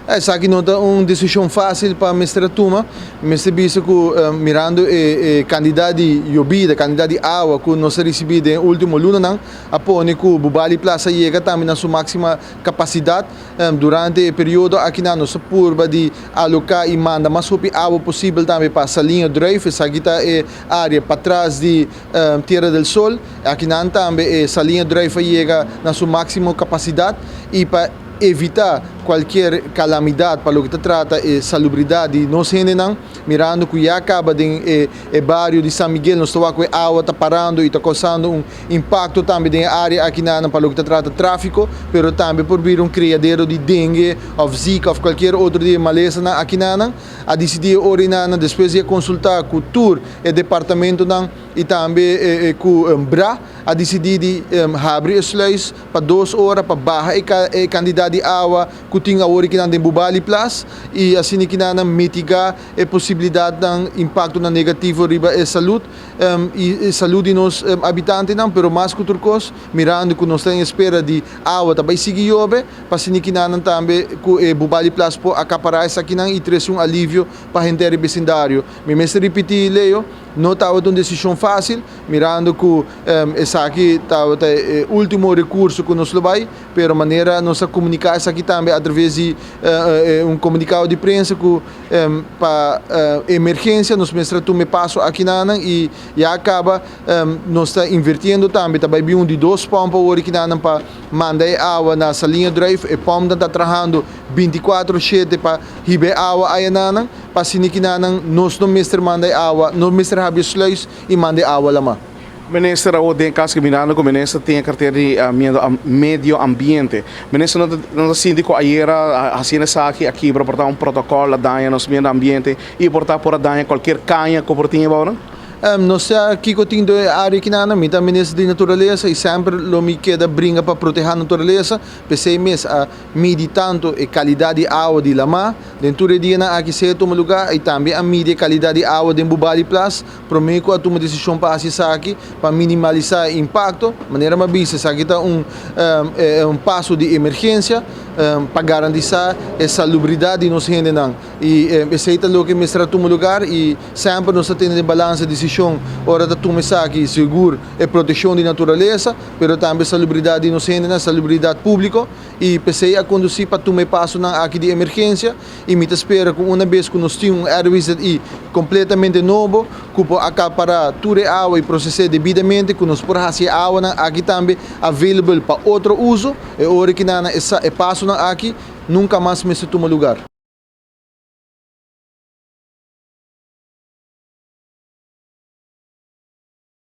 Esaki no ta un desishon fásil pa mester tuma. Mester bisa ku mirando e kantidat di yobida, kantidat di awa ku nos a risibí den e último lunanan, a pone ku Bubali Plas a yega tambe na su máksima kapasidat. Durante e periodo akinan nos a purba di aloká i manda mas hopi awa posibel tambe pa Saliña Druif. Esaki ta e área patras di Tierra del Sol. Akinan tambe e Saliña Druif a yega na su máksimo kapasidat i pa evitá kualkier kalamidat pa loke ta trata e salubridat di nos hendenan, mirando ku ya kaba den e e bario di San Miguel nos ta wak ku e awa ta parando i ta kousando un impakto tambe den e área akinanan pa loke ta trata tráfiko, pero tambe por bira un kriadero di dengue òf zika òf kualkier otro di e malesanan akinanan. A disidí e ora enanan despues di a konsultá ku tur e departamentonan i tambe ku bra a disidí di habri e sluis pa 2 ora pa baha e kantidat di awa ku tin awor kinan den Bubali Plas i asina kinan mitigá e posibilidatnan impaktonan negativo riba e salú i salú di nos habitantenan, pero mas ku tur kos, mirando ku nos ta en espera di awa ta bai sigui yobe, pa asina kinan tambe ku e Bubali Plas por akapará esakinan i trese un alivio pa henter e besindario. Mi mester ripití, Leo, no tabata un desishon fásil, mirando ku esaki tabata e último rekurso ku nos lo bai, pero manera nos a komuniká esaki tambe a traves di un komunikado di prensa ku pa emergensia nos mester tuma e paso akinan i ya kaba nos ta invirtiendo tambe, ta bai bin un di dos pòmp awor akinan pa manda e awa na Saliña Druif. E pòmpnan ta trahando 24/7 pa hiba e awa ayanan, pa asina kinan nos no mester manda e awa, no mester habri sluis i manda e awa laman. Minister, awor den kaso mirando ku minister tin kartera di medio ambiente. Minister, no ta sinti ku ayera hasiendo esaki a kibra por ta un protokòl, a daña nos medio ambiente i por ta por a daña kualkier kaña ku por tin abou? No sa kiko tin den e área akinan. Mi ta minister di naturalesa i semper lo mi keda bringa pa protehá naturalesa. P'esei mes a midi tantu e kalidat di awa di laman den tur e dianan aki sea tuma lugá i tambe a midi e kalidat di awa den Bubali Plas promé ku a tuma desishon pa hasi esaki pa minimalisá e impakto. Manera mi a bisa, esaki ta un paso di emergensia pa garantisá e salubridat di nos hendenan i esei ta loke mester a tuma lugá i semper nos ta tene den balansa desishon ora ta tuma esaki, sigur e protekshon di naturalesa, pero tambe salubridat di nos hendenan, salubridat públiko, i p'esei a kondusí pa tuma e pasonan aki di emergensia. I mi ta spera ku una bes ku nos tin un RWZI kompletamente nobo ku por akapará tur e awa i proses'é debidamente, ku nos por hasi e awanan aki tambe available pa otro uso, e ora kinan e pasonan aki nunka mas mester tuma lugá.